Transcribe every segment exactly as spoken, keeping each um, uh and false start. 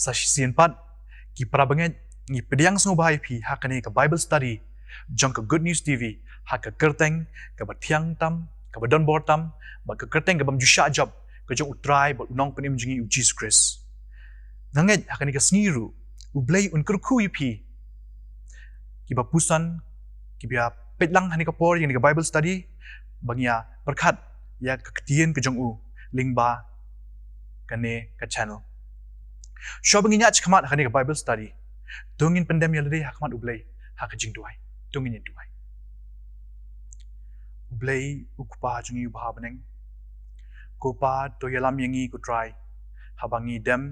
Sa shisien pat, ki para bangeit, ngi pdiang sngewbha ïa phi ha kane ka Bible study jong ka Good News T V, ha ka kyrteng kaba thiang tam, kaba donbor tam, bad ka kyrteng kaba ym ju shah jop, ka jong U Trai bad U Nongpynim jong ngi U Jisu Khrist. Nga ngeit ha kane ka sngi ruh, U Blei un kyrkhu ïa phi, kiba puson, kiba peit lang ha kane ka por ïa kane ka Bible study, ba ngin ïa pyrkhat ïa ka ktien ka jong u lyngba kane ka channel. Shuwa ba ngin ïaid shakhmat ha kane ka Bible study, to ngin pyndem ïa lade ha khmat U Blei ha ka jingduwai. To ngin ïa duwai. U Blei, U Kpa jong ngi uba ha bneng, ko Pa, to ïalam ïa ngi ko Trai, haba ngi dem,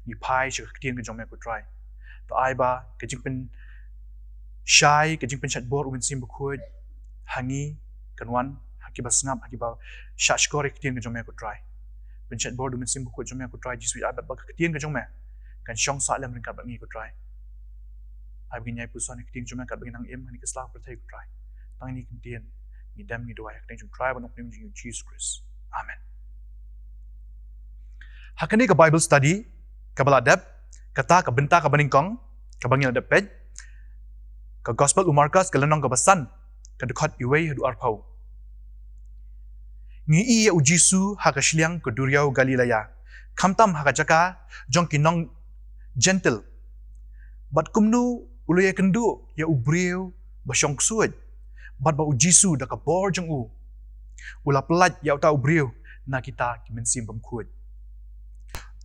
ngi phai sha ka ktien ka jong me ko Trai. To ai ba ka jingpynshai, ka jingpynshait bor U Mynsiem Bakhuid ha ngi, kan wan ha kiba sngap, ha kiba shahshkor ïa ka ktien ka jong me ko Trai. Pynshait bor U Mynsiem Bakhuid jong me ko Trai Jisu, ai ba ka ktien ka jong me kan shong sah lem ryngkat bad ngi ko Trai. Ai ba ngin ïai puson ïa ka ktien jong me katba ngin nang im ha kane ka sla pyrthei ko Trai. Tang ïa kane ka ktien ngi dem, ngi duwai ha ka kyrteng jong U Trai bad U Nongpynim jong ngi U Jisu Khrist. Amen. Ha kane ka Bible study kaba la dep, kata ka bynta kaba nyngkong kaba ngin ïa dep peit, ka Gospel u Markos, ka lynnong kaba san, ka dkhot uwei haduh arphew. Ngi ïohi ïa U Jisu ha ka shiliang ka duriaw Galilea, khamtam ha ka jaka jong ki nong Jentil. Bad kumno u la ïakynduh ïa u briew ba shong ksuid, bad ba U Jisu da ka bor jong u u la pyllait ïa uta u briew na kita ki mynsiem bymkhuid.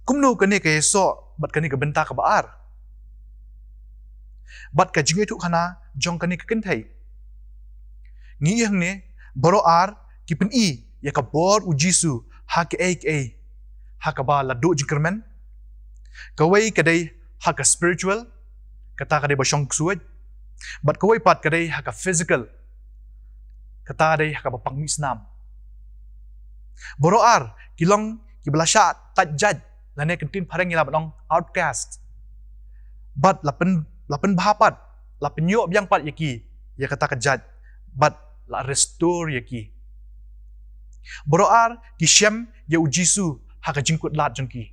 Kumno kane ka ïasoh bad kane ka bynta kaba ar bad ka jingïathuhkhana jong kane ka kynthei? Ngi ïohi hangne, baroh ar ki pyni ïa ka bor U Jisu ha kaei kaei, ha kaba la duh jingkyrmen. Kawei ka dei ha ka spiritual, kata ka dei ba shong ksuid, bad kawei pat ka dei ha ka physical, kata ka dei ha kaba pang mih snam. Baroh ar ki long kiba la shah tait jait, lane ka ktien phareng ngi lah ban ong outcast. Bad la pyn, la pynbha pat, la pynïoh biang pat ïa ki ïa kata ka jait, bad la restore ïa ki. Baroh ar ki shem ïa U Jisu ha ka jingkut lad jong ki.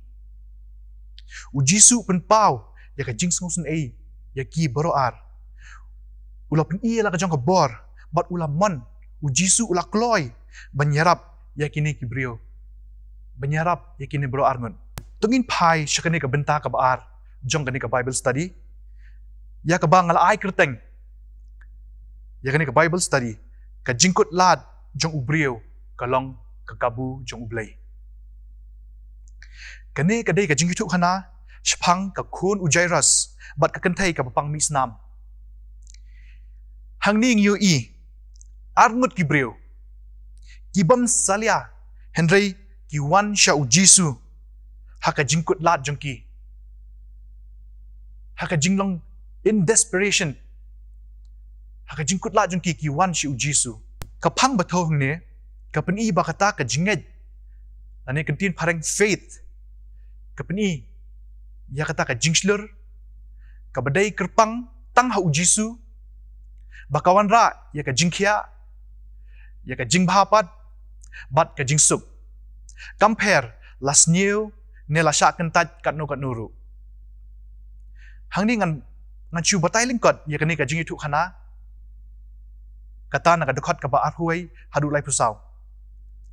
U Jisu u pynpaw ïa ka jingsngewsynei ïa ki baroh ar. U la pyni ïa la ka jong ka bor, bad u la mon, U Jisu u la kloi ban ïarap ïa kine ki briew, ban ïarap ïa kine baroh ar ngut. To ngin phai sha kane ka bynta kaba ar jong kane ka Bible study, ïa kaba nga la ai kyrteng ïa kane ka Bible study, ka jingkut lad jong u briew ka long ka kabu jong U Blei. Kane ka dei ka jingïathuhkhana shaphang ka khun u Jairus bad ka kynthei kaba pang mih snam. Hangne ngi ïohi ar ngut ki briew ki bym salia, hynrei ki wan sha U Jisu ha ka jingkut lad jong ki, ha ka jinglong in desperation, ha ka jingkut lad jong ki, ki wan sha U Jisu. Ka phang ba thew hangne ka pyni ba kata ka jingngeit, lane ka ktien phareng faith, ka pyni ïa kata ka jingshlur kaba dei kyrpang tang ha U Jisu, ba ka wanrah ïa ka jingkhiah, ïa ka jingbha pat, bad ka jingsuk. Kam pher la sniew ne la shah kyntait katno katno ruh. Hangne ngan, ngan shu batai lyngkot ïa kane ka jingïathuhkhana, kata na ka dkhot kaba arphew wei haduh laiphew saw.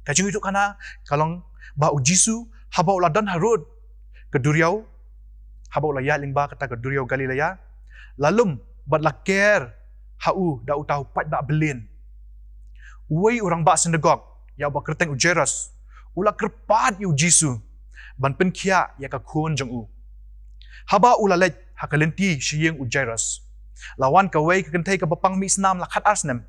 Ka jingïathuhkhana ka long ba U Jisu haba u la don harud ka duriaw, haba u la ïaid lyngba kata ka duriaw Galilea, la lum bad la ker ha u da uta u paidbah byllieng. Uwei u rangbah synagog, ïa uba kyrteng u Jairus, u la kyrpad ïa U Jisu ban pynkhiah ïa ka khun jong u. Haba u la leit ha ka lynti sha ïing u Jairus, la wan kawei ka kynthei kaba pang mih snam la khatar snem.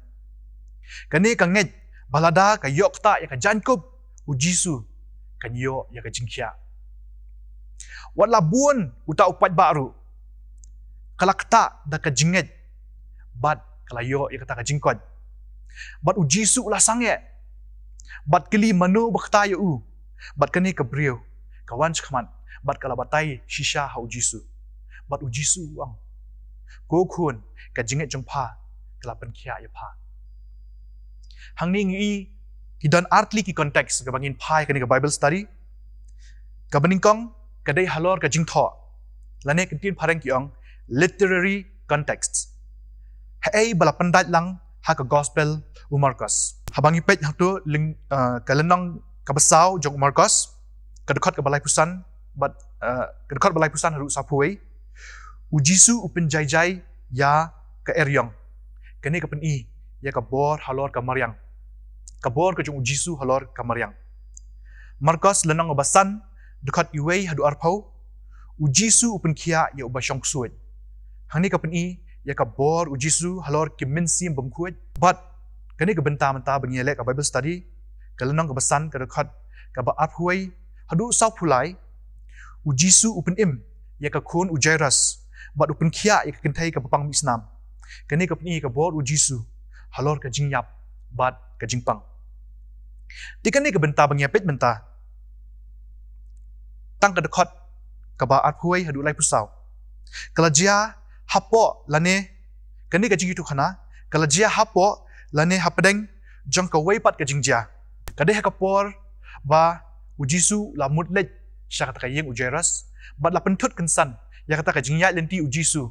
Kane ka ngeit ba lada ka ïoh ktah ïa ka jaiñkup U Jisu, kan ïoh ïa ka jingkhiah. Wat la bun uta u paidbah ruh, ka la ktah da ka jingngeit bad ka la ïoh ïa kata ka jingkoit. Bad U Jisu u la sangeh bad kylli mano ba ktah ïa u. Bad kane ka briew ka wan shakhmat bad ka la batai shisha ha U Jisu. Bad U Jisu u ong, "Ko khun, ka jingngeit jong pha ka la pynkhiah ïa pha." Hangne ngi ïohi ki don artylli ki context kaba ngin phai kane ka Bible study. Kaba nyngkong ka dei halor ka jingthoh. Lane ka ktien phareng ki ong literary context. Haei ba la pyndait lang ha ka gospel u Markos. Haba ngi peit hangto lyng, uh, ka lynnong kaba saw jong u Markos, ka dkhot kaba laiphew san, bad, uh, ka dkhot ba laiphew san haduh sawphew wei. U Jisu u pynjaijai ïa ka eriong. Kane ka pyni ïa ka bor halor ka mariang. Ka bor ka jong u Jisu halor ka mariang. Markos lynnong ba san, dkhot wei haduh arphew. U Jisu u pynkhiah ïa uba shong ksuid. Hangne ka pyni ïa ka bor u Jisu halor ki mynsiem bymkhuid. Bad kane ka bynta mynta ba ngi leh ka Bible study, ka lynnong kaba san, ka dkhot kaba arphew wei haduh sawphew lai. U Jisu u pynim ïa ka khun u Jairus bad u pynkhiah ïa ka kynthei kaba pang mih snam. Kane ka pyni ïa ka bor u Jisu halor ka jingïap bad ka jingpang. Te kane ka bynta ba ngi ïa peit mynta, tang ka dkhot kaba arphew wei haduh laiphew saw. Ka la jia hapoh lane, kane ka jingïathuhkhana ka la jia hapoh lane hapdeng jong kawei pat ka jingjia. Ka dei ha ka por ba u Jisu la mut leit sha kata ka ïing u Jairus bad la pynthut kynsan ïa kata ka jingïaid lynti u Jisu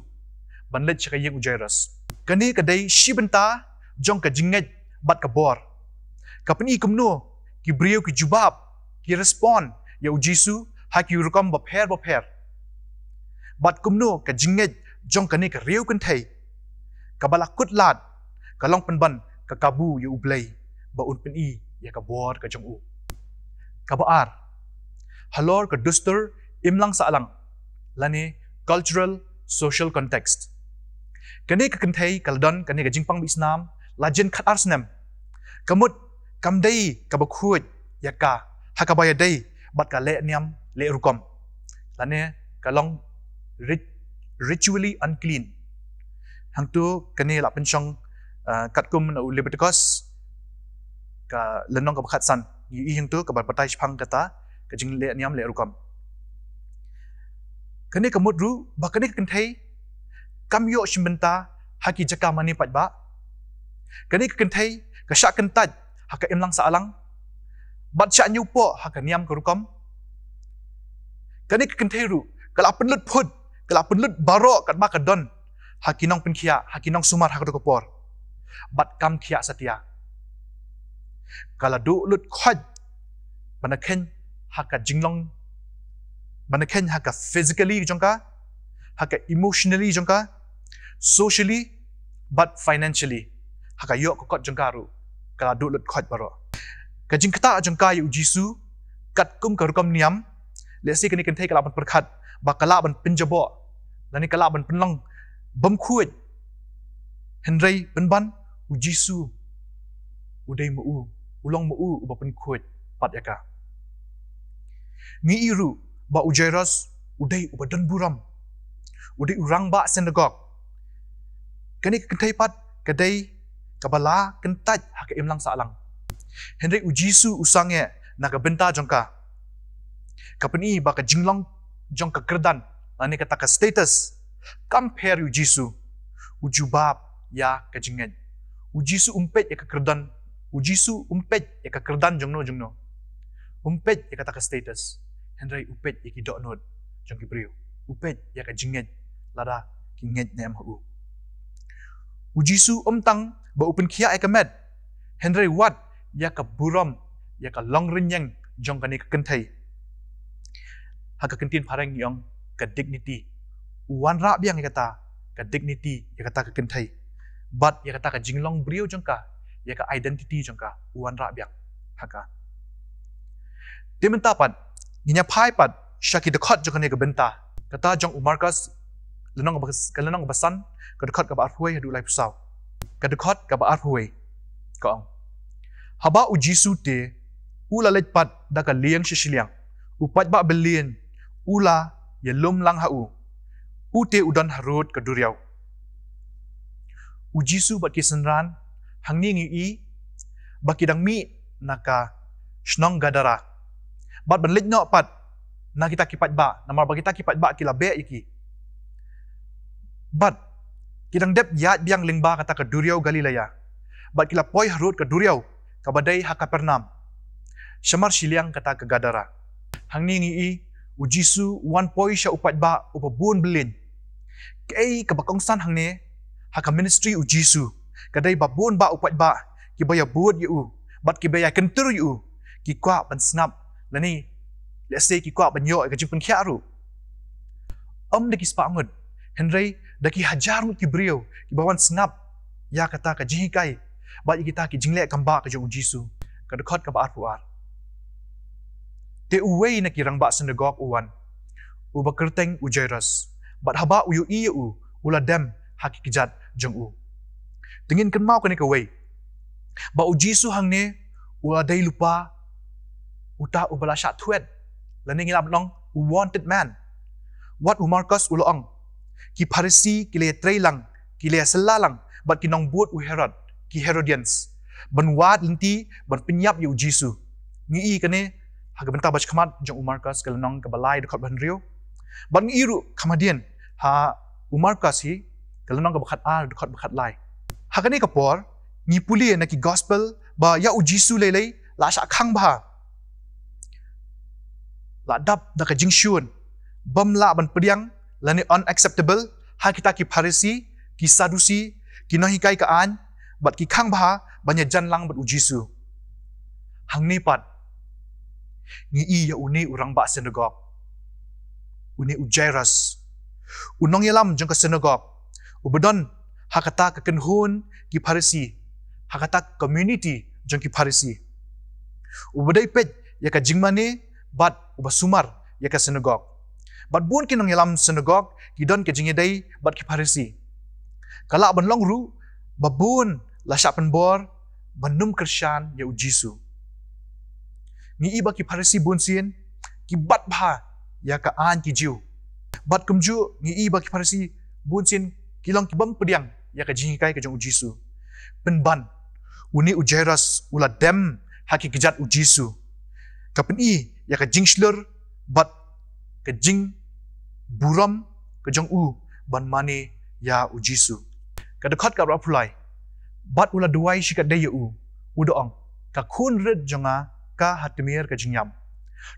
ban leit sha ka ïing u Jairus. Kane ka dei shi bynta jong ka jingngeit bad ka bor. Ka pyni kumno ki briew ki jubab, ki respond ïa u Jisu ha ki rukom bapher bapher. Bad kumno ka jingngeit jong kane ka riew kynthei kaba la kut lad ka long pynban ka kabu ïa u Blei ba un pyni ïa ka bor ka jong u. Kaba ar, halor ka dustur imlang sahlang lane cultural social context. Kane ka kynthei ka la don kane ka jingpang mih snam la jin khat ar snem. Ka mut kam dei kaba khuid ïa ka ha kaba ïadei bad ka leh niam leh rukom lane ka long rit-, ritually unclean. Hangto kane la pynshong, uh, katkum na u Leviticus ka lynnong kaba khatsan. Ngi ïohi hangto kaba batai shaphang kata ka jingleh niam leh rukom. Kane ka mut ruh ba kane ka kynthei kam ïoh shimbynta ha ki jaka mane paidbah. Kane ka kynthei ka shah kyntait ha ka imlang sahlang bad shah ñiewpoh ha ka niam ka rukom. Kane ka kynthei ruh ka la pynlut phut, ka la pynlut baroh katba ka don ha ki nongpynkhiah, ha ki nongsumar ha kato ka por. Bad kam khiah satia. Ka la duh lut khoit ban da kheiñ ha ka jinglong, ban da kheiñ ha ka physically jong ka, ha ka emotionally jong ka, socially bad financially. Ha ka ïoh ka kot jong ka ruh ka la duh lut khoit baroh. Ka jingktah jong ka ïa u Jisu katkum ka rukom niam, lehse kane ka kynthei ka lah ban pyrkhat ba ka lah ban pynjaboh lane ka lah ban pynlong bymkhuid. Hynrei pynban u Jisu u dei ma u, u long ma u uba pynkhuid pat ïa ka. Ngi ïohi ruh ba u Jairus u dei uba don burom, u dei u rangbah synagog. Kane ka kynthei pat ka dei kaba la kyntait ha ka imlang sahlang. Hynrei u Jisu u sangeh na ka bynta jong ka. Ka pyni ba ka jinglong jong ka kyrdan lane kata ka status kam pher ïa u Jisu. U jubab ïa ka jingngeit. U Jisu um peit ïa ka kyrdan, u Jisu um peit ïa ka kyrdan jongno jongno. Um peit ïa kata ka status. Hynrei u peit ïa ki dohnud jong ki briew. U peit ïa ka jingngeit lada ki ngeit ne em ha u. U Jisu um tang ba u pynkhiah ïa ka met, hynrei wat ïa ka burom, ïa ka longrynïeng jong kane ka kynthei. Ha ka ktien phareng ngi ong ka dignity. U wanrah biang ïa kata ka dignity ïa kata ka kynthei. Bad ïa kata ka jinglong briew jong ka, ïa ka identity jong ka, u wanrah biang ha ka. Te mynta pat ngin ïa phai pat sha ki dkhot jong kane ka bynta. Kata jong u Markos, lynnong ba, ka lynnong ba san, ka dkhot kaba arphew haduh laiphew saw. Ka dkhot kaba arphew ka ong: Haba u Jisu te u la leit pat da ka lieng sha shiliang, u paidbah byllieng u la ïalum lang ha u. U te u don harud ka duriaw. U Jisu bad ki synran hangne ngi ïohi ba ki dang mih na ka shnong Gadara. Bad ban leit noh pat na kita ki paidbah, namar ba kita ki paidbah ki la beh ïa ki. Bad ki dang dep ïaid biang lyngba kata ka duriaw Galilea. Bad ki la poi harud ka duriaw kaba dei ha Kapernaum, shamar shiliang kata ka Gadara. Hangne ngi ïohi U Jisu u wan poi sha u paidbah uba bun byllien. Kaei kaba kongsan hangne ha ka ministry u Jisu ka dei ba bun bah u paidbah kiba ïa bud ïa u bad kiba ïa kyntur ïa u ki kwah ban sngap lane lehse ki kwah ban ïoh ïa ka jingpynkhiah ruh. Ym da ki spah ngut hynrei da ki hajar ngut ki briew kiba wan sngap ïa kata ka jinghikai bad ïa kita ki jingleh kambah ka jong u Jisu. Ka dkhot kaba arphew ar. Te uwei na ki rangbah synagog u wan, uba kyrteng u Jairus. Bad haba u ïohi ïa u, u la dem ha ki kjat jong u. Te ngin kynmaw kane kawei ba u Jisu hangne u la dei lypa uta uba la shah thwet lane ngi lah ban ong u wanted man. Wat u Markos u la ong ki Pharisi ki la ïatrei lang, ki la ïasylla lang bad ki nongbud u Herod, ki Herodians, ban wad lynti ban pynïap ïa u Jisu. Ngi i kane ha ka bynta ba shakhmat jong u Markos ka lynnong kaba lai dkhot ba hynriew. Bad ngi i ruh kham hadien ha u Markos hi ka lynnong kaba khatar dkhot ba khatlai. Ha kane ka por ngi pule na ki gospel ba ïa u Jisu lei lei la shah khang bha, la dap da ka jingshun bym lah ban pdiang lane unacceptable ha kita ki Pharisi, ki Sadusi, ki nonghikai ka aiñ bad ki khang bha ban ïajan lang bad u Jisu. Hangne pat ngi i ïa une u rangbah synagog, une u Jairus, u nongïalam jong ka synagog, uba don ha kata ka kynhun ki Pharisi, ha kata ka community jong ki Pharisi, uba dei peit ïa ka jingmane bad uba sumar ïa ka synagog. Bad bun ki nongïalam synagog ki don ka jingïadei bad ki Pharisi. Ka lah ban long ruh ba bun la shah pynbor ban ym kyrshan ïa u Jisu. Ngi i ba ki Pharisi bun sien ki bat bha ïa ka aiñ ki Jiw. Bad kumjuh ngi i ba ki Pharisi bun sien ki long ki bym pdiang ïa ka jinghikai ka jong u Jisu. Pynban une u Jairus u la dem ha ki kjat u Jisu. Ka pyni ïa ka jingshlur bad ka jingburom ka jong u ban mane ïa u Jisu. Ka dkhot kaba arphew lai. Bad u la duwai shikatdei ïa u, u da ong, ka khun rit jong nga ka ha tmier ka jingïap.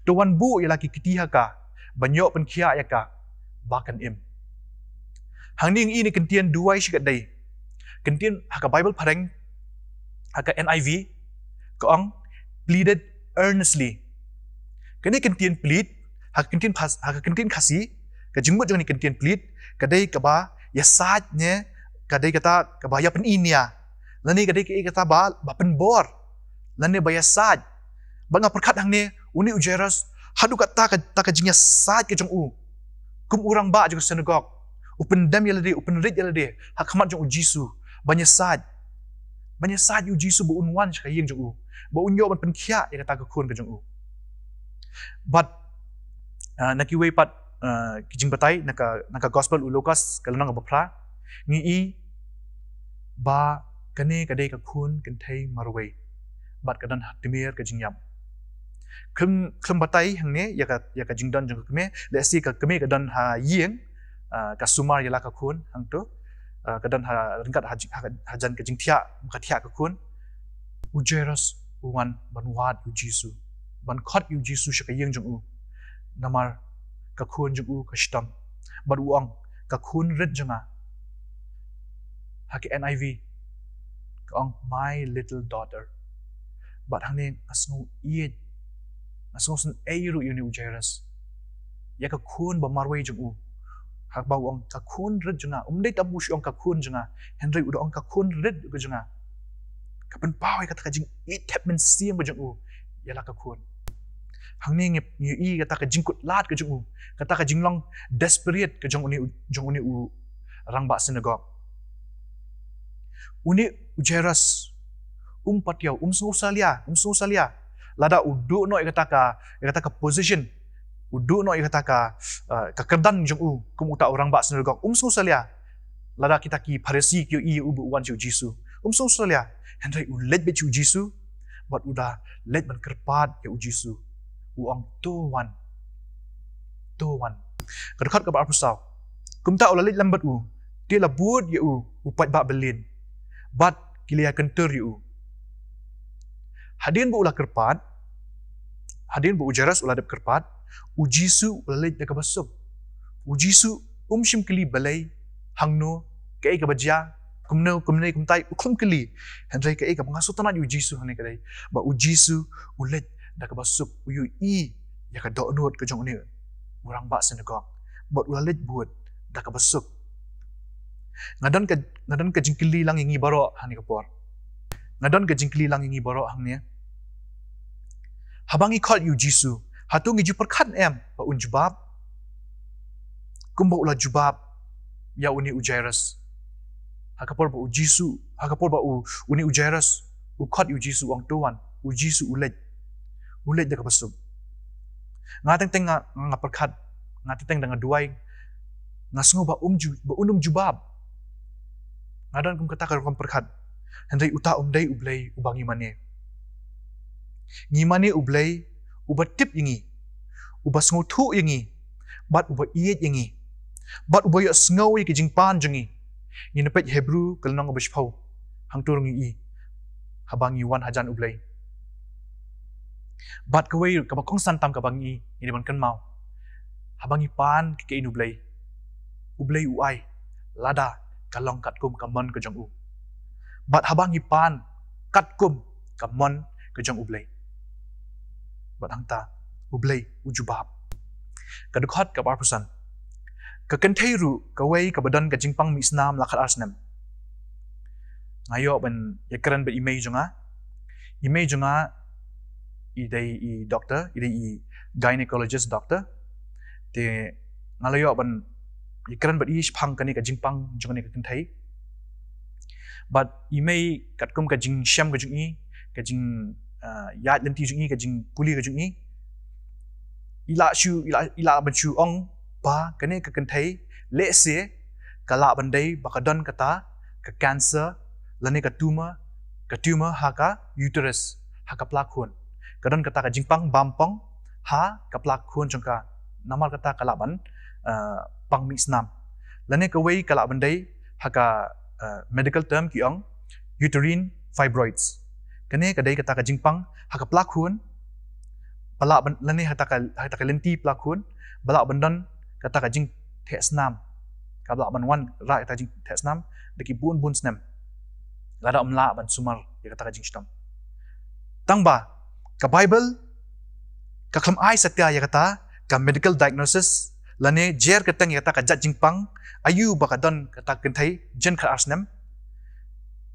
To wan buh ïa la ki kti ha ka ban ïoh pynkhiah ïa ka ba kan im. Hangne ngi i ne ka ktien duwai shikatdei. Ka ktien ha ka Baibl phareng, ha ka N I V ka ong pleaded earnestly. Kane ka ktien plead ha ka ktien, ha ka ktien Khasi, ka jingmut jong kane ka ktien plead ka dei kaba ïasaid ne ka dei kata kaba ïa pyni nia lane ka dei kata ba, ba pynbor lane ba ïasaid. Ba nga pyrkhat hangne une u Jairus haduh kata ka, ta ka jingïasaid ka jong u kum u rangbah jong ka synagog, u pyndem ïa lade, u pynrit ïa lade ha khmat jong u Jisu ban ïasaid, ban ïasaid ïa u Jisu ba un wan sha ka ïing jong u, ba un ïoh ban pynkhiah ïa kata ka khun ka jong u. Bad, ah, na kiwei pat, ah, ki jingbatai na ka, na ka gospel u Lukas ka lynnong kaba phra ngi i ba kane ka dei ka khun kynthei marwei bad ka don ha tmier ka jingïap. Khlem, khlem batai hangne ïa ka, ïa ka jingdon jong ka kmie, lehse ka kmie ka don ha ïing, ah, ka sumar ïa la ka khun hangto, ah, ka don ha ryngkat ha, ha, hajan ka jingthiah, ka thiah ka khun. U Jairus u wan ban wad ïa u Jisu, ban khot ïa u Jisu sha ka ïing jong u. Namar ka khun jong u ka shitom. Bad u ong, ka khun rit jong nga. Ha ka N I V ka ong my little daughter. Bad hangne nga sngew ïeit, nga sngew sngewsynei ruh ïa une u Jairus, ïa ka khun ba marwei jong u. Haba u ong ka khun rit jong nga, um dei tang u shu ong ka khun jong nga, hynrei u da ong ka khun rit ka jong nga. Ka pynpaw ïa kata ka jingïeit thep mynsiem ka jong u ïa la ka khun. Hangne ngi, ngi i kata ka jingkut lad ka jong u, kata ka jinglong desperate ka jong une u, jong une u rangbah synagog. Une u Jairus um patiaw, um sngew salia, um sngew salia. Lada u duh noh ïa kata ka, ïa kata ka position, u duh noh ïa kata ka, ah, ka kyrdan jong u kum uta u rangbah synagog, um sngew salia. Lada kita ki Pharisi ki ïohi ïa u ba u wan sha u Jisu, um sngew salia. Hynrei u leit beit sha u Jisu bad u da leit ban kyrpad ïa u Jisu. U ong to wan. To wan. Ka dkhot kaba arphew saw. Kumta u la leit lem bad u, te la bud ïa u u paidbah byllien bad ki la ïa kyntur ïa u. Hadien ba u la kyrpad, hadien ba u Jairus u la dep kyrpad, U Jisu u la leit da kaba suk. U Jisu um shym kylli balei, hangno, kaei kaba jia, kumno, kumne, kumtai, u khlem kylli. Hynrei kaei kaba nga sngewtynnat ïa u Jisu hangne ka dei ba u Jisu u leit da kaba suk, u ïohi ïa ka dohnud ka jong une u rangbah synagog. Bad u la leit bud da kaba suk. Nga don ka, nga don ka jingkylli lang ïa ngi baroh hangne ka por. Nga don ka jingkylli lang ïa ngi baroh hangne. Haba ngi khot ïa u Jisu, hato ngi ju pyrkhat em ba un jubab kumba u la jubab ïa une u Jairus? Ha ka por ba u Jisu, ha ka por ba u, une u Jairus u khot ïa u Jisu, u ong, "To wan," u Jisu u leit. U leit da kaba suk. Nga teng teng nga, nga pyrkhat, nga teng teng da nga duwai, nga sngew ba um ju, ba un ym jubab. Nga don kum kata ka rukom pyrkhat. Hynrei uta um dei U Blei uba ngi mane. Ngi mane U Blei uba tip ïa ngi, uba sngewthuh ïa ngi, bad uba ïeit ïa ngi, bad uba ïohsngew ïa ki jingpan jong ngi. Ngin peit Hebru ka lynnong kaba shiphew, hangto ruh ngi i haba ngi wan hajan U Blei. Bad kawei kaba kongsan tam kaba ngi i, ngi dei ban kynmaw, haba ngi pan ki, ki ktien U Blei, U Blei u ai lada ka long katkum ka mon ka jong u. Bad haba ngi pan katkum ka mon ka jong U Blei, bad hangta U Blei u jubab. Ka dkhot kaba arphew san. Ka kynthei ruh kawei kaba don ka jingpang mih snam la khatar snem. Nga ïoh ban ïakren bad i mei jong nga. I mei jong nga i dei i doctor, i dei i gynecologist doctor. Te nga la ïoh ban ïakren bad i shaphang kane ka jingpang jong kane ka kynthei. Bad i mei katkum ka jingshem ka jong i, ka jing, ah, ïaid lynti jong i, ka jingpule ka jong i, i la shu, i la, i la ban shu ong ba kane ka kynthei lehse ka lah ban dei ba ka don kata ka cancer lane ka tumor, ka tumor ha ka uterus, ha ka pla khun. Ka don kata ka jingpang bam pong ha ka pla khun jong ka. Namar kata ka lah ban, ah, pang mih snam. Lane kawei ka lah ban dei ha ka, ah, medical term ki ong uterine fibroids. Kane ka dei kata ka jingpang ha ka pla khun, ba lah ban, lane ha kata ka, ha kata ka lynti pla khun, ba lah ban don kata ka jingtheh snam. Ka lah ban wan rah kata ka jingtheh snam da ki bun bun snem lada ym lah ban sumar ïa kata ka jingshitom. Tangba ka Bible ka khlem ai satia ïa kata ka medical diagnosis lane jer kyrteng ïa kata ka jait jingpang aïu ba ka don kata ka kynthei jin khatar snem.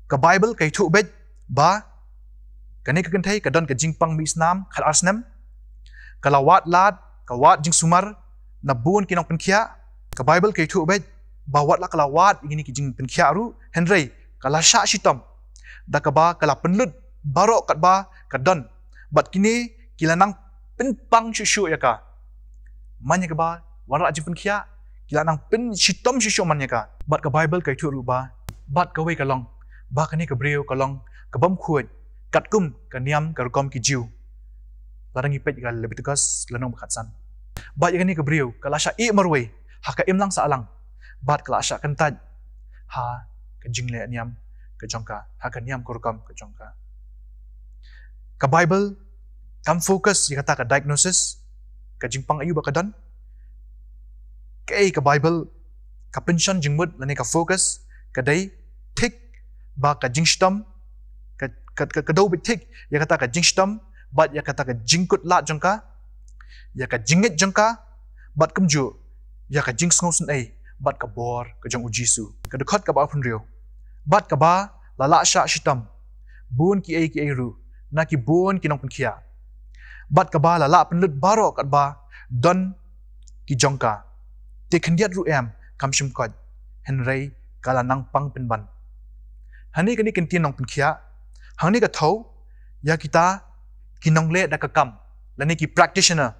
Ka Bible ka ïathuh beit ba kane ka kynthei ka don ka jingpang mih snam khatar snem. Ka la wad lad, ka wad jingsumar na bun ki nongpynkhiah. Ka Bible ka ïathuh beit ba wat la ka la wad ïa kine ki jingpynkhiah ruh, hynrei ka la shah shitom da kaba ka la pynlut baroh katba ka don. Bad kine ki la nang pynpang shuh shuh ïa ka. Man ïa kaba wanrah jingpynkhiah, ki la nang pynshitom shuh shuh man ïa ka. Bad ka Bible ka ïathuh ruh ba, bad kawei ka long ba kane ka briew ka long ka bym khuid katkum ka niam ka rukom ki Jiw. Lada ngi peit ka Leviticus lynnong ba khatsan. Bad ïa kane ka briew ka la shah ïeh marwei ha ka imlang sahlang. Bad ka la shah kyntait ha ka jingleh niam ka jong ka, ha ka niam ka rukom ka jong ka. Ka Bible kam focus ïa kata ka diagnosis, ka jingpang aïu ba ka don. Kaei ka Bible ka pynshon jingmut lane ka focus ka dei thik ba ka jingshitom, ka, ka, ka, ka daw beit thik ïa kata ka jingshitom bad ïa kata ka jingkut lad jong ka, ïa ka jingngeit jong ka, bad kumjuh ïa ka jingsngewsynei bad ka bor ka jong U Jisu. Ka dkhot kaba arphew hynriew. Bad kaba la lah shah shitom bun kiei kiei ruh na ki bun ki nongpynkhiah. Bad kaba la lah pynlut baroh katba don ki jong ka. Te khyndiat ruh em kam shym koit, hynrei ka la nang pang pynban. Hangne kane ka ktien nongpynkhiah, hangne ka thew ïa kita ki nongleh da ka kam lane ki practitioner.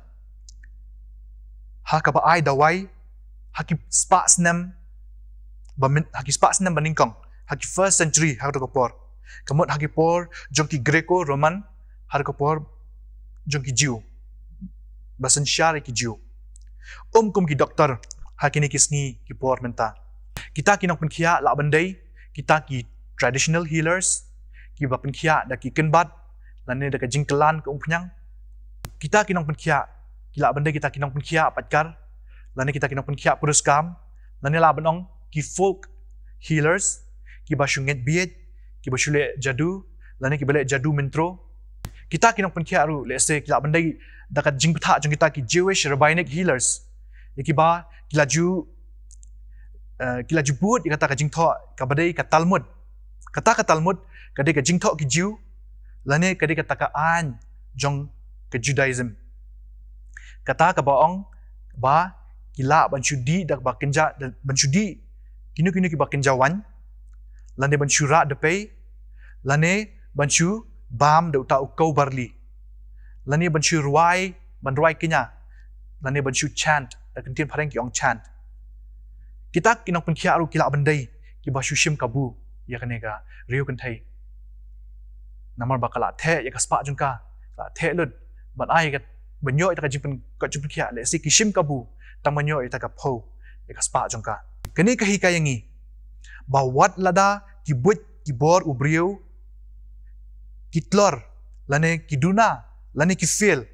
Ha kaba ai dawai ha ki spah snem ba myn-, ha ki spah snem ba nyngkong, ha ki first century ha kato ka por. Ka mut ha ki por jong ki Greco-Roman, ha kato ka por jong ki Jiw, ba synshar ïa ki Jiw. Um kum ki doktor ha kine ki sngi ki por mynta. Kita ki nongpynkhiah lah ban dei kita ki traditional healers, kiba pynkhiah da ki kynbat lane da ka jingkylla ka umphniang. Kita ki nongpynkhiah ki lah ban dei kita ki nongpynkhiah paidkar, lane kita ki nongpynkhiah puriskam, lane lah ban ong ki folk healers, kiba shu ngeit bieit, kiba shu leh jadu, lane kiba leh jadu mentro. Kita ki nongpynkhiah ruh, let's say, ki lah ban dei da ka jingbthah jong kita ki Jewish rabbinic healers, ïa kiba ki la ju eh, ki la ju bud ïa kata ka jingthoh kaba dei ka Talmud. Kata ka Talmud ka dei ka jingthoh ki Jiw, lane ka dei kata ka aiñ jong ka Judaism. Kata kaba ong ba ki lah ban shu dih da kaba kynja, da ban shu dih kino kino kiba kynja waiñ, lane ban shu rah da pei, lane ban shu bam da uta u kaw barli, lane ban shu rwai, ban rwai kñia, lane ban shu chant, da ka ktien phareng ki ong chant. Kita ki nongpynkhiah ruh ki lah ban dei kiba shu shim kabu ïa kane ka briew kynthei. Namar ba ka la theh ïa ka spah jong ka, ka la theh lut ban ai ka, ban ïoh ïa ka jingpyn, ka jingpynkhiah, let's say ki shim kabu tang ban ïoh ïa ka phew ïa ka spah jong ka. Kane ka hikai ïa ngi ba wat lada ki buit ki bor u briew ki tlor, lane ki duna, lane ki fail,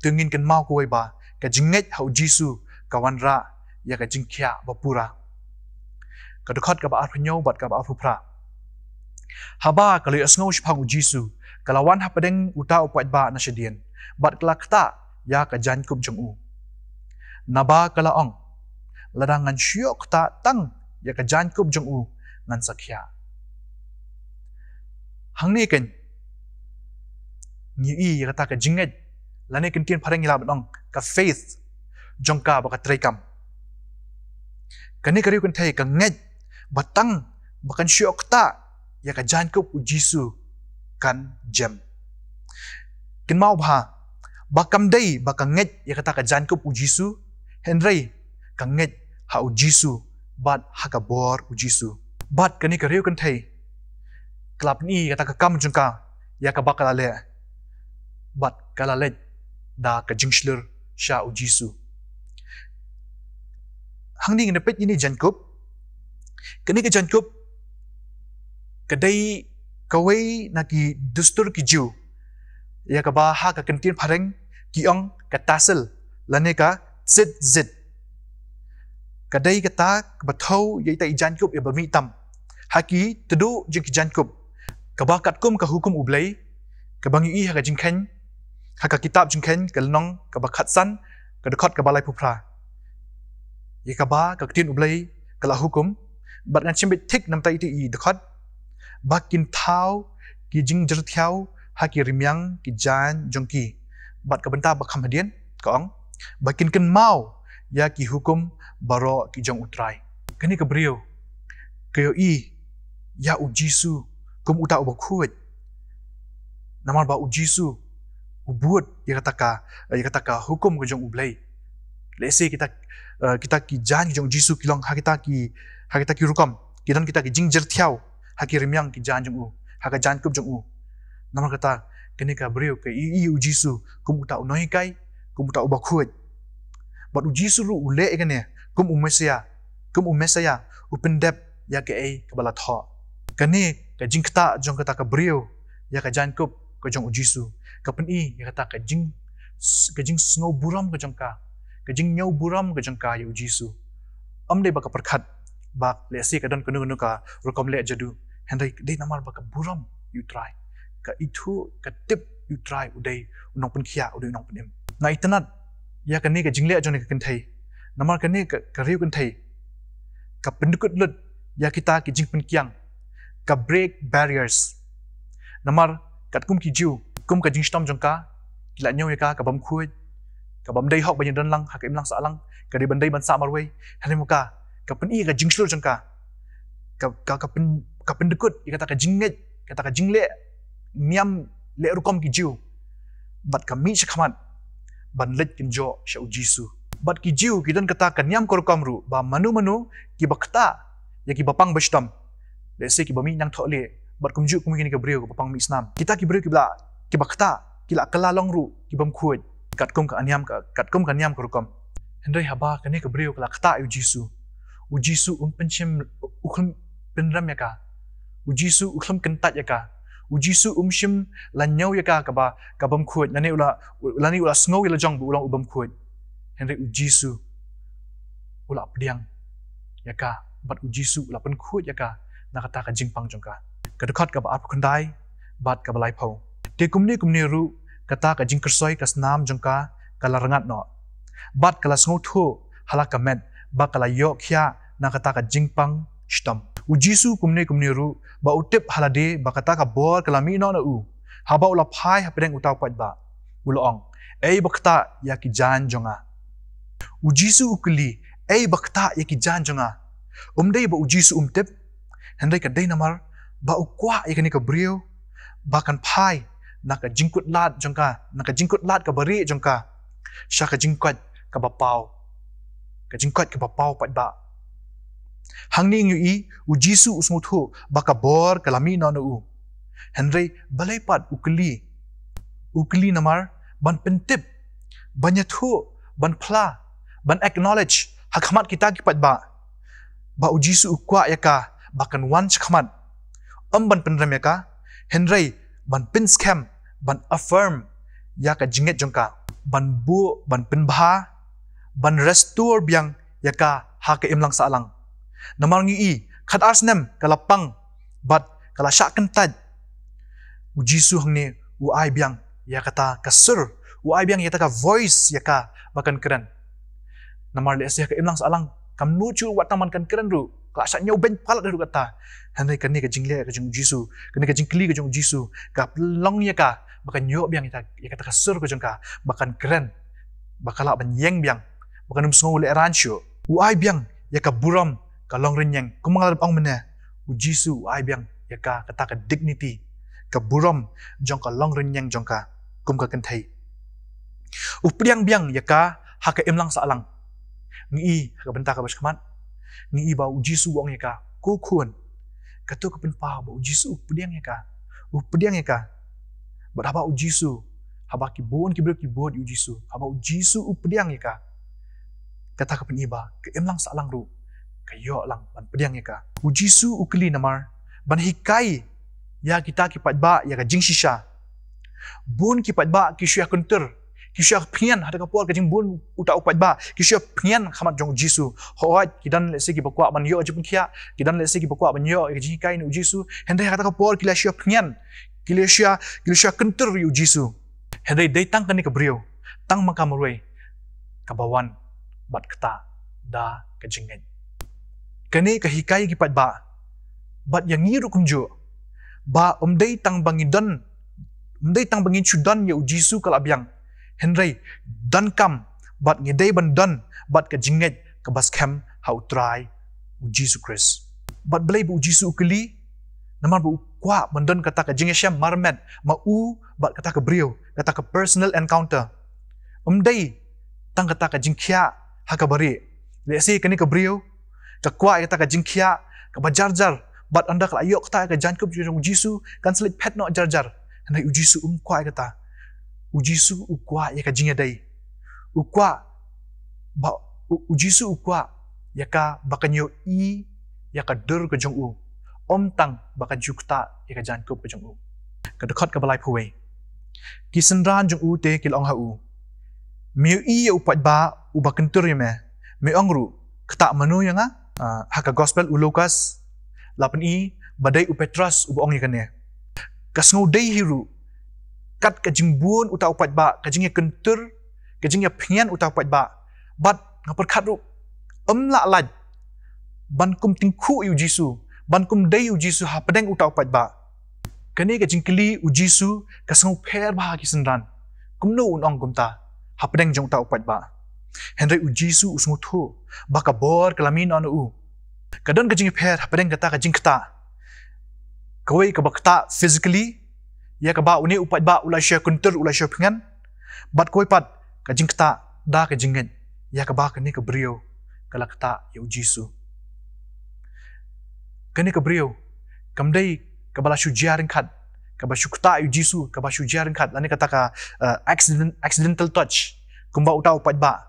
to ngin kynmaw kawei ba ka jingngeit ha u Jisu ka wanrah ïa ka jingkhiah ba pura. Ka dkhot kaba arphew hynñiew bad kaba arphew phra. Haba ka la ïohsngew shaphang u Jisu, ka la wan hapdeng uta u paidbah na shadien, bad ka la ktah ïa ka jaiñkup jong u. Naba ka la ong, lada ngan shu ïoh ktah tang ïa ka jaiñkup jong u, ngan sa khiah. Hangne keiñ ngi ïohi ïa kata ka jingngeit, lane ka ktien phareng ngi lah ban ong ka faith jong ka ba ka treikam. Kane ka briew kynthei ka ngeit ba tang ba kan shu ïoh ktah ïa ka jaiñkup u Jisu kan jem. Kynmaw bha ba kam dei ba ka ngeit ïa kata ka jaiñkup u Jisu, hynrei ka ngeit ha u Jisu bad ha ka bor u Jisu. Bad kane ka briew kynthei ka la pyni ïa kata ka kam jong ka ïa kaba ka la leh, bad ka la leit da ka jingshlur sha u Jisu. Hangne ngin peit ïa kane ka jaiñkup. Kane ka jaiñkup ka dei kawei na ki dustur ki Jiw, ïa kaba ha ka ktien phareng ki ong ka tassel, lane ka tzitzit. Ka dei kata kaba thew ïa ita i jaiñkup ïa ba mih tam ha ki tduh jong ki jaiñkup, kaba katkum ka hukum U Blei kaba ngi ïohi ha ka Jingkheiñ, ha ka kitab Jingkheiñ ka lynnong kaba khatsan, ka dkhot kaba laiphew phra, ïa kaba ka ktien U Blei ka la hukum, bad ngan shim beit thik namar ita i dkhot, ba kin thaw ki jingjyrthiaw ha ki rmiang ki jaiñ jong ki. Bad ka bynta ba kham hadien ka ong, ba kin kynmaw ïa ki hukum baroh ki jong U Trai. Kane ka briew ka ïohi ïa u Jisu kum uta uba khuid. Namar ba u Jisu u bud ïa kata ka, ïa kata ka hukum ka jong U Blei. Let's say kita, eh, kita ki jaiñ ki jong u Jisu ki long ha kita ki, ha kita ki rukom, ki don kita ki jingjyrthiaw ha ki rmiang ki jaiñ jong u, ha ka jaiñkup jong u. Namar kata kane ka briew ka ïohi ïa u Jisu kum uta u nonghikai, kum uta uba khuid. Bad u Jisu ruh u leh ïa kane kum u Messiah, kum u Messiah u pyndep ïa kaei kaba la thoh. Kane ka jingktah jong kata ka briew ïa ka jaiñkup ka jong u Jisu ka pyni ïa kata ka jing, ka jingsngewburom ka jong ka, ka jingñiewburom ka jong ka ïa u Jisu. Ym dei ba ka pyrkhat ba let's say ka don kano kano ka rukom leh jadu, hynrei dei namar ba ka burom ïa U Trai, ka ithuh, ka tip ïa U Trai u dei u nongpynkhiah, u dei u nongpynim. Nga itynnad ïa kane ka jingleh jong kane ka kynthei, namar kane ka, ka briew kynthei ka pyndkut lut ïa kita ki jingpynkiang, ka break barriers. Namar katkum ki Jiw, kum ka jingshitom jong ka, ki la ñiew ïa ka ka bym khuid, ka bym dei hok ban ïadon lang ha ka imlang sahlang, ka dei ban dei ban sah marwei. Hynrei ma ka, ka pyni ïa ka jingshlur jong ka, ka, ka, ka pyn, ka pyndkut ïa kata ka jingngeit, kata ka jingleh niam leh rukom ki Jiw, bad ka mih shakhmat ban leit kynjoh sha u Jisu. Bad ki Jiw ki don kata ka niam ka rukom ruh ba mano mano kiba ktah ïa kiba pang ba shitom, let's say kiba mih nang thohlieh, bad kumjuh kum kine ki briew kiba pang mih snam, kita ki briew kiba la, kiba ktah ki la kylla long ruh ki bym khuid katkum ka niam ka, katkum ka niam ka rukom. Hynrei haba kane ka briew ka la ktah ïa u Jisu, u Jisu um pynshim, u khlem pynrem ïa ka. U Jisu u khlem kyntait ïa ka. U Jisu um shym la ñiew ïa ka kaba, ka bym khuid, lane u la, lane u la sngew ïa la jong ba u long u bym khuid. Hynrei u Jisu u la pdiang ïa ka, bad u Jisu u la pynkhuid ïa ka na kata ka jingpang jong ka. Ka dkhot kaba arphew khyndai bad kaba laiphew. Te kumne kumne ruh kata ka jingkyrsoi ka snam jong ka ka la rngat noh, bad ka la sngewthuh ha la ka met, ba ka la ïoh khiah na kata ka jingpang shitom. U Jisu kumne kumne ruh ba u tip ha lade ba kata ka bor ka la mih noh na u, haba u la phai hapdeng uta u paidbah, u la ong, "Ei ba ktah ïa ki jaiñ jong nga." U Jisu u kylli, "Ei ba ktah ïa ki jaiñ jong nga?" Um dei ba u Jisu um tip, hynrei ka dei namar ba u kwah ïa kane ka briew ba kan phai na ka jingkutlad jong ka, na ka jingkutlad kaba rieh jong ka, sha ka jingkoit kaba paw, ka jingkoit kaba paw paidbah. Hangne ngi ïohi, u Jisu u sngewthuh ba ka bor ka la mih noh na u. Hynrei balei pat u kylli? U kylli namar ban pyntip, ban ïathuh, ban phla, ban acknowledge ha khmat kita ki paidbah ba u Jisu u kwah ïa ka ba kan wan sha khmat. Ym ban pynrem ïa ka, hynrei ban pynskhem, ban affirm ïa ka jingngeit jong ka, ban buh, ban pynbha, ban restore biang ïa ka ha ka imlang sahlang. Namar ngi ïohi, khatar snem ka la pang bad ka la shah kyntait. U Jisu hangne u ai biang ïa kata ka sur, u ai biang ïa kata ka voice ïa ka ba kan kren. Namar lehse ha ka imlang sahlang kam nud shuh wat tang ban kan kren ruh, ka la shah ñiewbeiñ palat ruh kata. Hynrei kane ka jingleh ka jong u Jisu, kane ka jingkylli ka jong u Jisu ka pynlong ïa ka ba kan ïoh biang ïa kata, ïa kata ka sur ka jong ka ba kan kren, ba ka lah ban ïeng biang, ba kan ym sngew lehraiñ shuh. U ai biang ïa ka burom ka longrynïeng, kum nga la dep ong mynne, u Jisu u ai biang ïa ka kata ka dignity, ka burom jong ka longrynïeng jong ka kum ka kynthei. U pdiang biang ïa ka ha ka imlang sahlang. Ngi ïohi ha ka bynta kaba shakhmat, ngi ïohi ba u Jisu u ong ïa ka, "Ko khun." Kato ka pynpaw ba u Jisu u pdiang ïa ka, u pdiang ïa ka. Bad haba u Jisu, haba ki bun ki briew ki bud ïa u Jisu, haba u Jisu u pdiang ïa ka, kata ka pyni ba ka imlang sahlang ruh ka ïoh lang ban pdiang ïa ka. U Jisu u kylli namar ban hikai ïa kita ki paidbah ïa ka jingshisha. Bun ki paidbah ki shu ïa kyntur, ki shu ïa pynïan ha kata ka por ka jingbun uta u paidbah, ki shu ïa pynïan ha khmat jong u Jisu. Hooid, ki don lehse kiba kwah ban ïoh jingpynkhiah, ki don lehse kiba kwah ban ïoh ïa ka jinghikai na u Jisu. Hynrei ha kata ka por ki la shu ïa pynïan, ki la shu ïa, ki la shu ïa kyntur ïa u Jisu. Hynrei dei tang kane ka briew, tang ma ka marwei, kaba wan bad ktah da ka jingngeit. Kane ka hikai ïa ki paidbah bad ïa ngi ruh kumjuh, ba ym dei tang ba ngi don, ym dei tang ba ngin shu don ïa u Jisu ka la biang, hynrei donkam bad ngi dei ban don bad ka jingngeit kaba skhem ha u Trai u Jisu Khrist. Bad balei ba u Jisu u kylli? Namar ba u kwah ban don kata ka jingïashem marmet ma u bad kata ka briew, kata ka personal encounter. Ym dei tang kata ka jingkhiah ha kaba rieh. Lehse kane ka briew ka kwah ïa kata ka jingkhiah kaba jar jar, bad ynda ka la ïoh ktah ïa ka jaiñkup jong u Jisu, kan sa leit phet noh jar jar. Hynrei u Jisu um kwah ïa kata. U Jisu u kwah ïa ka jingïadei. U kwah ba, u, u Jisu u kwah ïa ka ba kan ïohi ïa ka dur ka jong u, ym tang ba kan shu ktah ïa ka jaiñkup ka jong u. Ka dkhot kaba laiphew wei. Ki synran jong u te ki la ong ha u, "Me ïohi ïa u paidbah uba kyntur ïa me, me ong ruh, ktah mano ïa nga?" Ah, ha ka gospel u Lukas la pyni ba dei u Petros uba ong ïa kane. Ka sngewdei hi ruh, kat ka jingbun uta u paidbah, ka jingïakyntur, ka jingïapynïan uta u paidbah, bad nga pyrkhat ruh ym lah lait ban kum tyngkhuh ïa u Jisu, ban kum dei ïa u Jisu hapdeng uta u paidbah. Kane ka jingkylli u Jisu ka sngewpher bha ha ki synran. Kumno un ong kumta hapdeng jong uta u paidbah? Hynrei u Jisu u sngewthuh ba ka bor ka la mih noh na u. Ka don ka jingïapher hapdeng kata ka jingktah. Kawei kaba ktah physically, ïa kaba une u paidbah u la shu ïakyntur, u la shu ïapynïan. Bad kawei pat ka jingktah da ka jingngeit, ïa kaba kane ka briew ka la ktah ïa u Jisu. Kane ka briew kam dei kaba la shu jia ryngkat, kaba shu ktah ïa u Jisu, kaba shu jia ryngkat, lane kata ka, eh, accident, accidental touch, kumba uta u paidbah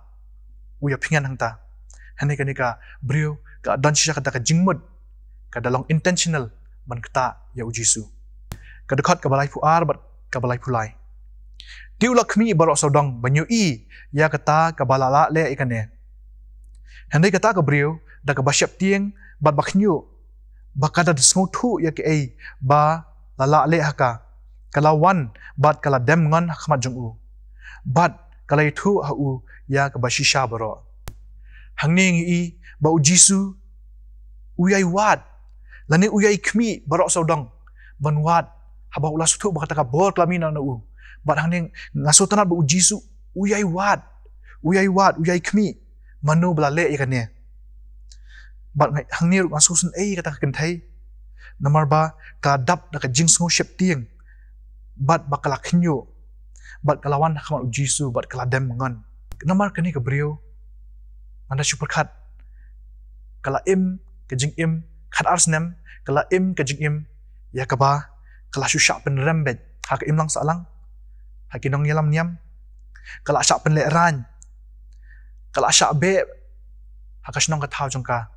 u ïapynïan hangta. Hynrei kane ka briew ka don shisha kata ka jingmut, ka da long intentional ban ktah ïa u Jisu. ka dkhot kaba laiphew ar bad kaba laiphew lai. Te u la khmih baroh sawdong ban ïohi ïa kata kaba la lah leh ïa kane. Hynrei kata ka briew da kaba sheptieng bad ba khñiuh, ba ka da sngewthuh ïa kaei ba la lah leh ha ka, ka la wan bad ka la dem ngon ha khmat jong u, bad ka la ïathuh ha u ïa kaba shisha baroh. Hangne ngi i ba u Jisu u ïai wad, lane u ïai khmih baroh sawdong ban wad, haba u la sngewthuh ba kata ka bor ka la mih na u. Bad hangne nga sngewtynnat ba u Jisu u ïai wad, u ïai wad, u ïai khmih mano ba la leh ïa kane. Bad nga, hangne ruh nga sngewsynei ïa kata ka kynthei, namar ba ka dap da ka jingsngew sheptieng, bad ba ka la khñiuh, bad ka la wan ha khmat u Jisu bad ka la dem ngon. Namar kane ka briew, nga da shu pyrkhat, ka la im ka jingim khat ar snem, ka la im ka jingim ïa kaba ka la shu shah pynrem beit ha ka imlang sahlang, ha ki nongïalam niam, ka la shah pynlehraiñ, ka la shah beh ha ka shnong ka thaw jong ka.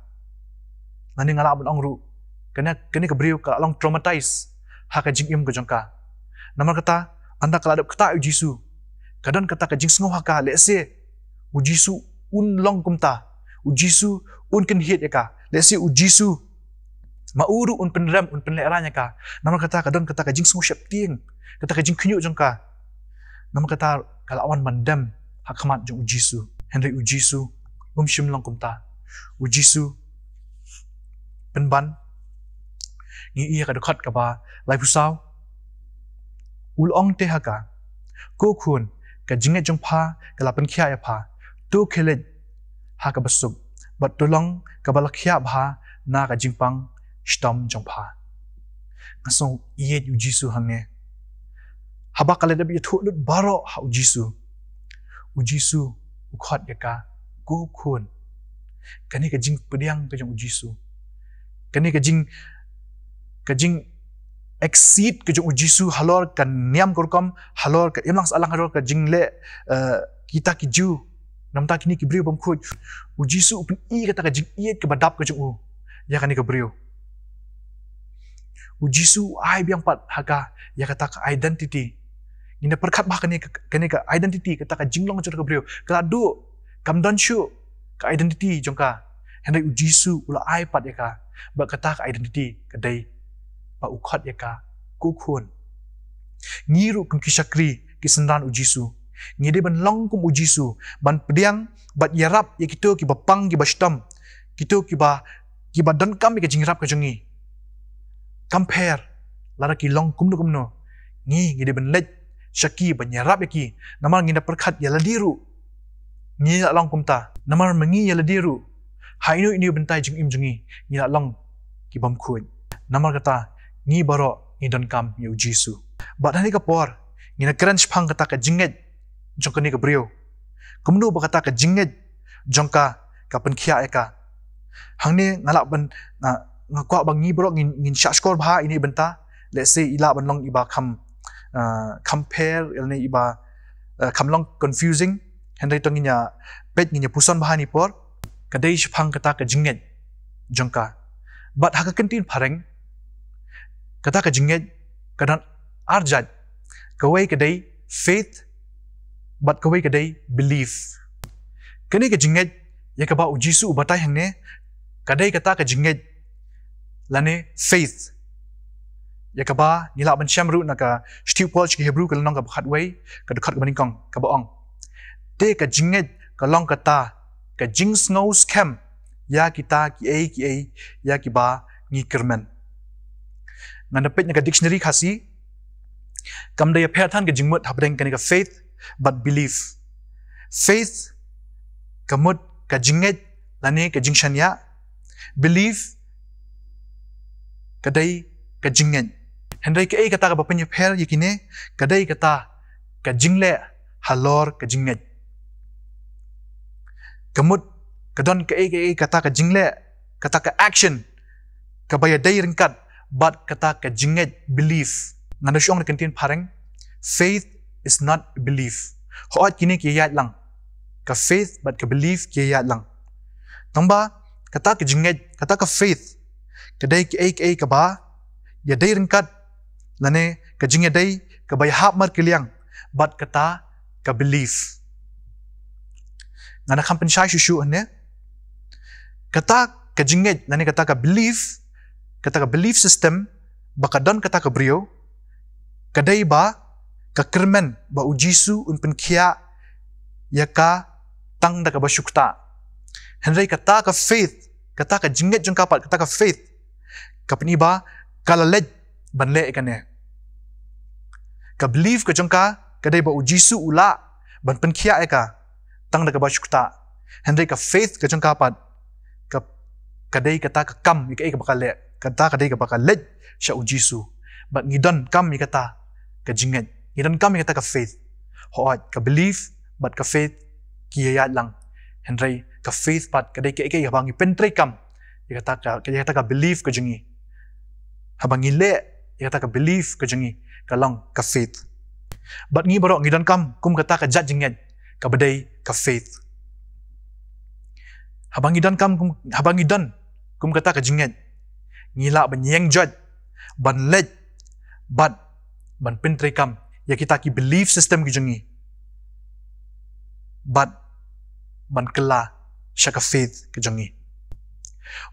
Lane nga lah ban ong ruh, kane, kane ka briew ka la long traumatized ha ka jingim ka jong ka. Namar kata, ynda ka la dep ktah ïa u Jisu, ka don kata ka jingsngew ha ka, lehse u Jisu un long kumta, u Jisu un kynhied ïa ka, lehse u Jisu ma u ruh un pynrem, un pynlehraiñ ïa ka. Namar kata ka don kata ka jingsngew sheptieng, kata ka jingkhñiuh jong ka. Namar kata ka la wan ban dem ha khmat jong u Jisu. Hynrei u Jisu um shym long kumta. U Jisu pynban, ngi i ïa ka dkhot kaba laiphew saw, u la ong te ha ka, "Ko khun, ka jingngeit jong pha ka la pynkhiah ïa pha. To khie leit ha kaba suk, bad to long kaba la khiah bha na ka jingpang shitom jong pha." Nga sngew ïeit u Jisu hangne. Haba ka la dep ïathuh lut baroh ha u Jisu, u Jisu u khot ïa ka, "Ko khun." Kane ka jingpdiang ka jong u Jisu, kane ka jing, ka jing exceed ka jong u Jisu halor ka niam ka rukom, halor ka imlang sahlang, halor ka jingleh, eh, kita ki Jiw, namar kine ki briew bym khuid. U Jisu u pyni kata ka jingïeit kaba dap ka jong u ïa kane ka briew. U Jisu u ai biang pat ha ka ïa kata ka identity. Ngin da pyrkhat bha kane ka, kane ka identity, kata ka jinglong jong ka briew. Ka la duh, kam don shuh ka identity jong ka. Hynrei u Jisu u la ai pat ïa ka, ba kata ka identity ka dei ba u khot ïa ka, "Ko khun." Ngi ruh kum ki shakri, ki synran u Jisu, ngi dei ban long kum u Jisu, ban pdiang bad ïarap ïa kito kiba pang, kiba shitom, kito kiba, kiba donkam ïa ka jingïarap ka jong ngi. Kam pher lada ki long kumno kumno, ngi, ngi dei ban leit sha ki ban ïarap ïa ki. Namar ngin da pyrkhat ïa lade ruh, ngi la long kumta. Namar ma ngi ïa lade ruh, ha ino ino bynta jingim jong ngi, ngi la long ki bym khuid. Namar kata, ngi baroh ngi donkam ïa u Jisu. Bad ha kane ka por, ngin da kren shaphang kata ka jingngeit jong kane ka briew. Kumno ba kata ka jingngeit jong ka ka pynkhiah ïa ka. Hangne nga lah ban, nga, nga kwah ba ngi baroh ngin, ngin shahshkor bha ïa ine i bynta. Lehse i lah ban long iba kham, ah, kham pher, lane iba, ah, kham long confusing. Hynrei to ngin ïa peit, ngin ïa puson bha ha kane ka por. Ka dei shaphang kata ka jingngeit jong ka. Bad ha ka kyntien phareng, kata ka jingngeit ka don ar jait. Kawei ka dei faith, bad kawei ka dei belief. Kane ka jingngeit ïa kaba u Jisu u batai hangne, ka dei kata ka jingngeit lane faith, ïa kaba ngi lah ban shem ruh na ka shithi u Paul sha ki Hebru, ka lynnong kaba khatwei, ka dkhot kaba nyngkong, kaba ong, "Te ka jingngeit ka long kata ka jingsngew skhem ïa kita kiei kiei ïa kiba ngi kyrmen." Ngan da peit na ka dictionary Khasi, kam da ïapher than ka jingmut hapdeng kane ka faith bad belief. Faith ka mut ka jingngeit lane ka jingshaniah. Belief ka dei ka jingngeit. Hynrei kaei kata kaba pynïapher ïa kine, ka dei kata ka jingleh halor ka jingngeit. Ka mut ka don kaei kaei kata ka jingleh, kata ka action, kaba ïadei ryngkat bad kata ka jingngeit, belief. Ngan da shu ong na ka kyntien phareng, faith is not belief. Hooid kine ki ïaid lang. Ka faith bad ka belief ki ïaid lang. Tangba kata ka jingngeit, kata ka faith, ka dei kaei kaei kaba ïadei ryngkat lane ka jingïadei kaba ïahap markylliang bad kata ka belief. Nga da kham pynshai shuh shuh hangne. Kata ka jingngeit lane kata ka belief, kata ka belief system ba ka don kata ka briew, ka dei ba ka kyrmen ba u Jisu un pynkhiah ïa ka tang da kaba shu ktah. Hynrei kata ka faith, kata ka jingngeit jong ka pat, kata ka faith, ka pyni ba ka la leit ban leh ïa kane. Ka belief ka jong ka ka dei ba u Jisu u lah ban pynkhiah ïa ka tang da kaba shu ktah. Hynrei ka faith ka jong ka pat, ka, ka dei kata ka kam ïa kaei kaba ka leh, kata ka dei kaba ka leit sha u Jisu. Bad ngi donkam ïa kata ka jingngeit, ngi donkam ïa kata ka faith. Hooid, ka belief bad ka faith ki ïaid lang. Hynrei ka faith pat ka dei kaei kaei haba ngi pyntreikam ïa kata ka, ïa kata ka belief ka jong ngi. Haba ngi leh ïa kata ka belief ka jong ngi, ka long ka faith. Bad ngi baroh ngi donkam kum kata ka jait jingngeit kaba dei ka faith. Haba ngi donkam kum, haba ngi don kum kata ka jingngeit, ngi lah ban ïeng joit, ban leit, bad ban pyntreikam ïa kita ki belief system ki jong ngi, bad ban kylla sha ka faith ka jong ngi.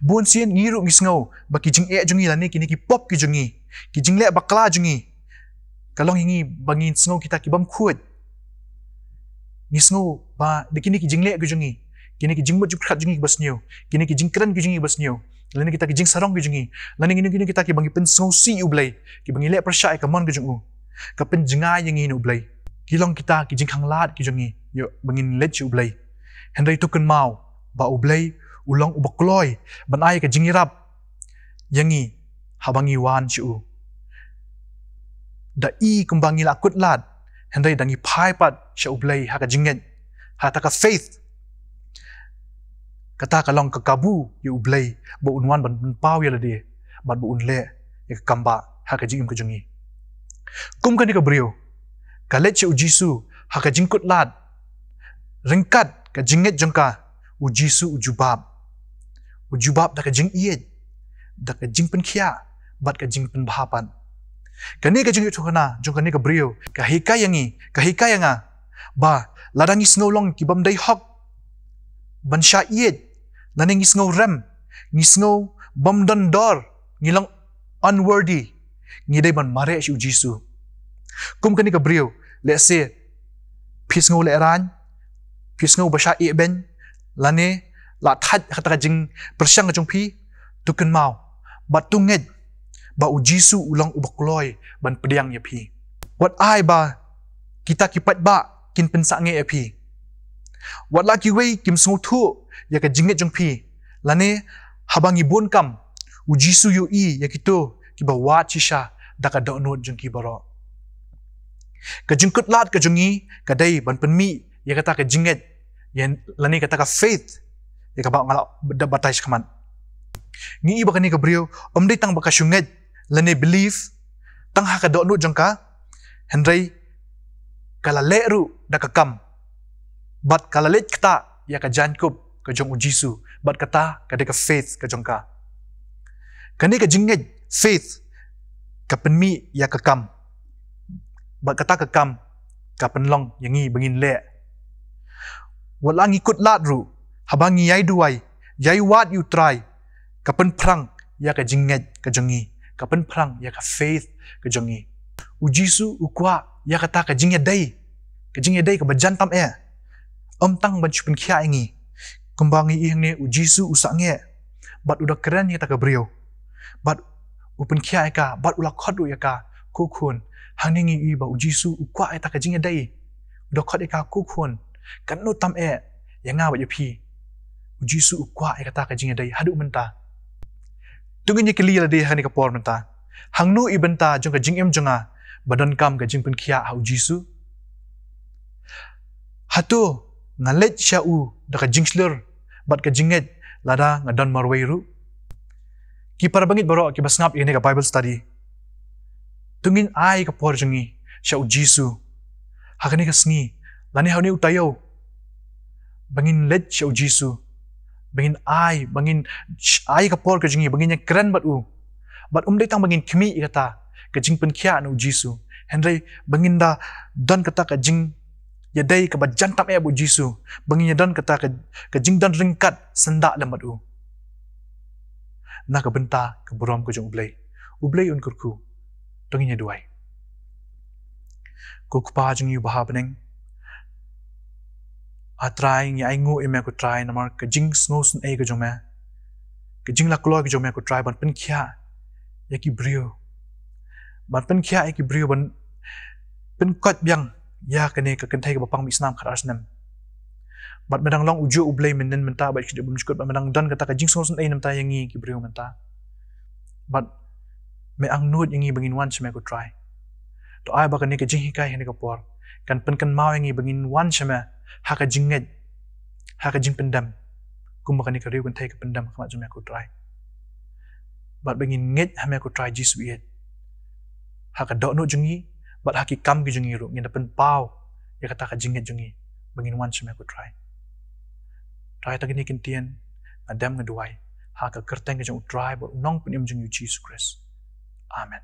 Bun sien ngi ruh ngi sngew ba ki jingeh jong ngi lane kine ki pop ki jong ngi, ki jingleh bakla jong ngi, ka long ïa ngi ba ngin sngew kita ki bym khuid. Ngi sngew ba da kine ki jingleh ki jong ngi, kine ki jingmut jingpyrkhat jong ngi kiba sniew, kine ki jingkren ki jong ngi kiba sniew, lane kita ki jingsarong ki jong ngi, lane kine, kine kita kiba ngi pynsngewsih ïa u Blei, kiba ngi leh pyrshah ïa ka mon ka jong u, ka pynjngai ïa ngi na u Blei. Ki long kita ki jingkhanglad ki jong ngi ïa ba ngin leit sha u Blei. Hynrei to kynmaw ba u Blei u long uba kloi ban ai ka jingïarap ïa ngi haba ngi wan sha u. Da i kumba ngi la kut lad, hynrei da ngi phai pat sha u Blei ha ka jingngeit, ha kata ka faith, kata ka long ka kabu ïa u Blei ba un wan ban pynpaw ïa lade bad ba un leh ïa ka kam ba ha ka jingim ka jong ngi. Kum kane ka briew, ka leit sha u Jisu ha ka jingkut lad, ryngkat ka jingngeit jong ka, u Jisu u jubab. U jubab da ka jingïeit, da ka jingpynkhiah, bad ka jingpynbha pat. Kane ka jingïathuhkhana jong kane ka briew ka hikai ïa ngi, ka hikai ïa nga ba lada ngi sngew long ki bym dei hok ban shah ïeit, lane ngi sngew rem, ngi sngew bym don dor, ngi long unworthy, ngi dei ban mareh sha u Jisu. Kum kane ka briew, lehse phi sngew lehraiñ, phi sngew ba shah ïehbeiñ, lane la thait ha kata ka jingpyrshang ka jong phi, to kynmaw bad to ngeit ba u Jisu u long uba kloi ban pdiang ïa phi. Wat ai ba kita ki paidbah kin pynsangeh ïa phi. Wat la kiwei kim sngewthuh ïa ka jingngeit jong phi, lane haba ngi bun kam, u Jisu u ïohi ïa kito kiba wad shisha da ka dohnud jong ki baroh. Ka jingkut lad ka jong ngi ka dei ban pynmih ïa kata ka jingngeit, ïa lane kata ka faith, ïa kaba nga la da batai shakhmat. Ngi i ba kane ka briew ym dei tang ba ka shu ngeit lane believe tang ha ka dohnud jong ka, hynrei ka la leh ruh da ka kam, bad ka la leit ktah ïa ka jaiñkup ka jong u Jisu, bad kata ka dei ka faith ka jong ka. Kane ka jingngeit, faith, ka pynmih ïa ka kam, bad kata ka kam ka pynlong ïa ngi ba ngin leh. Wat la ngi kut lad ruh, haba ngi ïai duwai, ïai wad ïa u Trai, ka pynphrang ïa ka jingngeit ka jong ngi, ka pynphrang ïa ka faith ka jong ngi. U Jisu u kwah ïa kata ka jingïadei, ka jingïadei kaba jan tam eh. Ym tang ban shu pynkhiah ïa ngi. Kumba ngi i hangne, u Jisu u sangeh bad u da kren ïa kata ka briew, bad u pynkhiah ïa ka, bad u la khot ruh ïa ka, ko khun. Hangne ngi i ba u Jisu u kwah ïa kata ka jingïadei. U da khot ïa ka, ko khun, katno tam eh ïa nga bad ïa phi. U Jisu u kwah ïa kata ka jingïadei haduh mynta. To ngin ïa kylli ïa lade ha kane ka por mynta, hangno i bynta jong ka jingim jong nga ba donkam ka jingpynkhiah ha u Jisu? Hato nga leit sha u da ka jingshlur bad ka jingngeit lada nga don marwei ruh? Ki para bangeit baroh kiba sngap ïa kane ka Bible study, to ngin ai ka por jong ngi sha u Jisu ha kane ka sngi, lane ha une u taïew, ba ngin leit sha u Jisu, ba ngin ai, ba ngin sh-, ai ka por ka jong ngi, ba ngin ïakren bad u. Bad ym dei tang ba ngin khmih ïa kata, ka jingpynkhiah na u Jisu. Hynrei ba ngin da don kata ka jingïadei kaba jan tam eh bad u Jisu, ba ngin ïa don kata ka, ka jingdon ryngkat syndah lem bad u. Na ka bynta ka burom ka jong U Blei, U Blei un kyrkhu. To ngin ïa duwai. Ko Kpa jong ngi uba ha bneng, A Trai, ngi ainguh ïa me ko Trai namar ka jingsngewsynei ka jong me, ka jinglakloi ka jong me ko Trai ban pynkhiah ïa ki briew, ban pynkhiah ïa ki briew, ban pynkoit biang ïa kane ka kynthei kaba pang mih snam khatar snem. Bad me dang long ujuh U Blei mynhynnin mynta bad ki dei bym jukut, bad me dang don kata ka jingsngewsynei na bynta ïa ngi ki briew mynta. Bad me angnud ïa ngi ba ngin wan sha me ko Trai. To ai ba kane ka jinghikai ha kane ka por kan pynkynmaw ïa ngi ba ngin wan sha me ha ka jingngeit, ha ka jingpyndem, kumba kane ka riew kynthei ka pyndem ha khmat jong me ko Trai. Bad ba ngin ngeit ha me ko Trai Jisu ïeit, ha ka dohnud jong ngi bad ha ki kam ki jong ngi ruh, ngin da pynpaw ïa kata ka jingngeit jong ngi ba ngin wan sha me ko Trai. Trai, ta kine ki ktien nga dem nga duwai ha ka kyrteng ka jong U Trai bad U Nongpynim jong ngi U Jisu Khrist. Amen.